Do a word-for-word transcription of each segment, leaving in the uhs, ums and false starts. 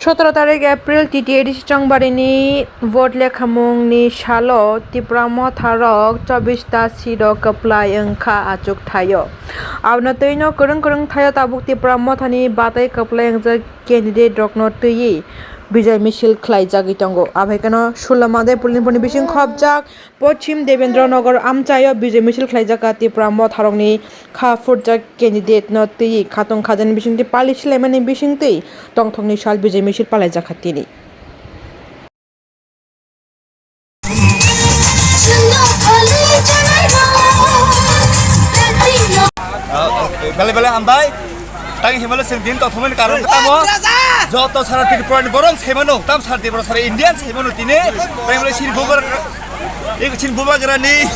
Sotoro tarik April, T T A D C Chongbarini vote lekhamungni salo Tipra Motharok chobbish ta seat o kwplai wngkha achuk thaio. Abono twino kwrwng kwrwng thaio tabuk Tipra Mothani batai kwplai wngjak candidate rokno twiwi bijai misil khlaijagwi tongo. Abaikeno Sullamade Pulinponi bising khopjak Pochim Debendra Nagar amchaio bijai misil khlaijak Tipra Motharokni kha phurjak candidate no twiwi khatung khajani bisingtwi pali silaimani bisingtwi tongthokni sal bijai misil palaijakha tini. Belai belai hambai. Tang himale sing din to thumani karon tamo. Joto sara Tripura ni borong semano, tam sara Tripura sara Indian semano tini. Tang himale sini bubar Eko chin bubagrani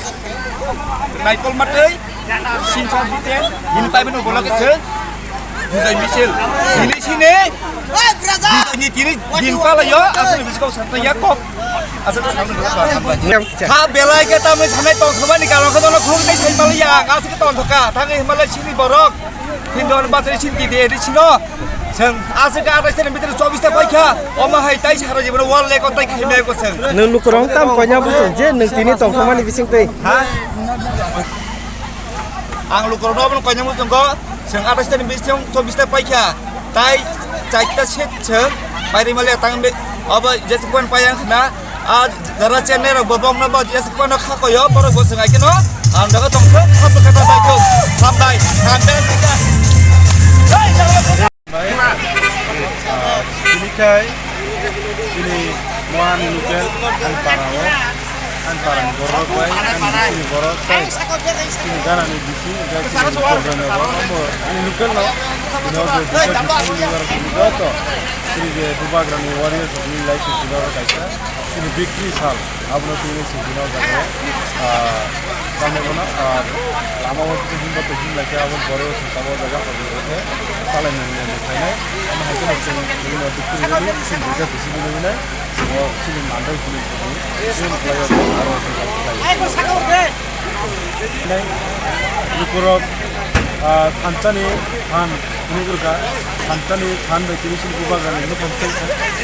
naikol matwi, chin chong biten, bini paimano bolak se, bujai misil. Bini sini, bujai ni tini, din pala yo, asal bisi kau santai ya kok. Asal santai ya kok. Ha belai ke tamni sanai tong thumani karon ke dono khung ni sai pala ya, asal ke tong thoka, thangi himale sini borok. Hindon bachai sin T T A D C no. Seng aswk athais ni bitor chobbish ta paikha. Omo hai tai sara jibon wall le kotai khai me ko seng. Nwng lukurok tam koina buchung je nwng tini tongthokmani bising twi. Ha? Ang lukurok no koina buchung ko. Seng athais ni bising chobbish ta paikha. Tai chaita set seng. Pairi mali tang be. Obo je chikwan payang khna. A jara Chennai rok bo bongno bo je sikmano kha koyo borok bo swngai keno ang daga tongkha kha kha ta bai kho. Hambai hambai sika. Bai, ah, chini kai, chini mo ani local, ani para o, ani para ni borok bai, ani bisi ni borok tai, chini gana ni bisi, chini local rok ni borok, ani local no, chini o je bisi ni borok chini joto, chini je bubagra ni warriors ni life ni borok kaisa. Chini victory sal, abono tini sini o jaga o, ah, tamo bono, ah, lama o kisa himba to himlai khe aboni pore o sini tamo jaga o khe salai nang nang khainai. Amo hai kheno chwng chini o victory rally chini rija bisi bini bini o chini mandai bini bini chini khlai o aro o sini khlai o. Nai, lukurok, ah, thansa ni phan phunuk rwkha, thansa ni phan bai tini chini bubagra ni nukha,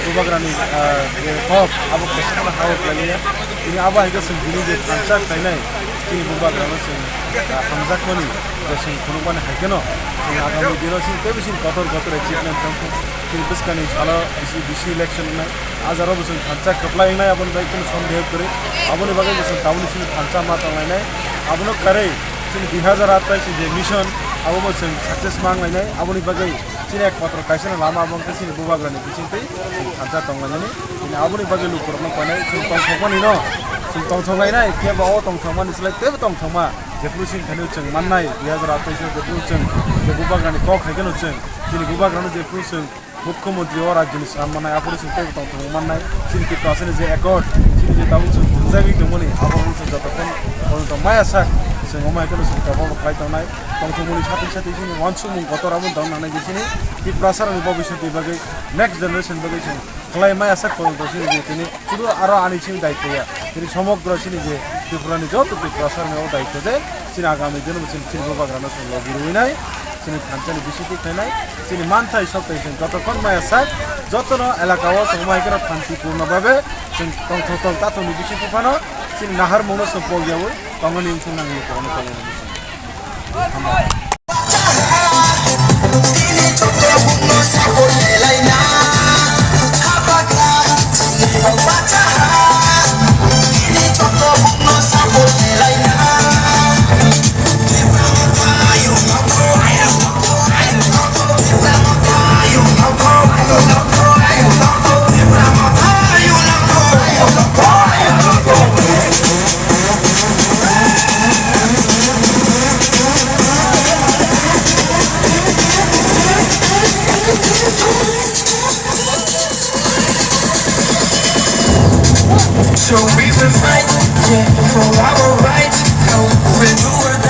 bubagra ni, ah, je kok abo kaisa kheno ha o khlai manya. Tini abo hai khe chwng tini je thansa khlainai chini bubagra no chwng, ah, hamjakmani je chwng phunukmani hai kheno chwng agami dino chini teibo chini kotor kotor achievement tongkha. Chini bwskani salo bisi, bisi election wngnai. Ah jagao bo chwng thansa kwplai wngnai, aboni bagwi kunu sondeho kwrwi. Aboni bagwi bo chwng tabukni chini thansa ma tonglainai. Abono kwrwi chini dui hazar athais ni je mission, abo bo chwng success ma wnglainai. Aboni bagwi chini ekmatro kaisa no lama, abo wngkha chini bubagrani bisingtwi chwng thansa tonglainani. Chini aboni bagwi lukurokno koinai chwng tongthokmani no, chwng tongthok lainai, phiya ba o tongthokmani slai teibo tongthokma. Jephuru chini thani chwng mannai, dui hazar athais o jephuru chwng je bubagrani kok hai kheno chwng, chini bubagrano jephuru chwng Mukhyamantri o rajyoni swnam manai, aphuru chwng teibo tongthok mannai. Chini Tiprasani je accord, chini je tabuk chwng thwngjagwi tongmani, abo wngkha jotokhon porjonto maya sak chwng omo hai kheno chwng tabuk khlai tongnai. Tongthokmani satwi satwi chini uansukmung kotor abo tong nangnai je chini Tiprasarokni bobiswtni bagwi, next generation bagwi chwng khlai maya sak porjonto chini je tini Chwng aro ani chini daitya ya. Chini somogro chini je Tripura ni joto Tiprasa rokni o daitya je chini agami dino bo chini, chini bubagra no chwng logi rwinai, chini thansa ni bisingtwi khlainai, chini manthai sokthai chwng jotokhon maya sak, jotono elaka o chwng omo hai kheno shanti purno bhabe chwng tongthok tong tathok ni bisingtwi phano chini naharmung no chwng pogyaui tongmani wngthang nangni kwbangma tongmani bising. So we will fight, yeah, for our rights. No, we'll do it.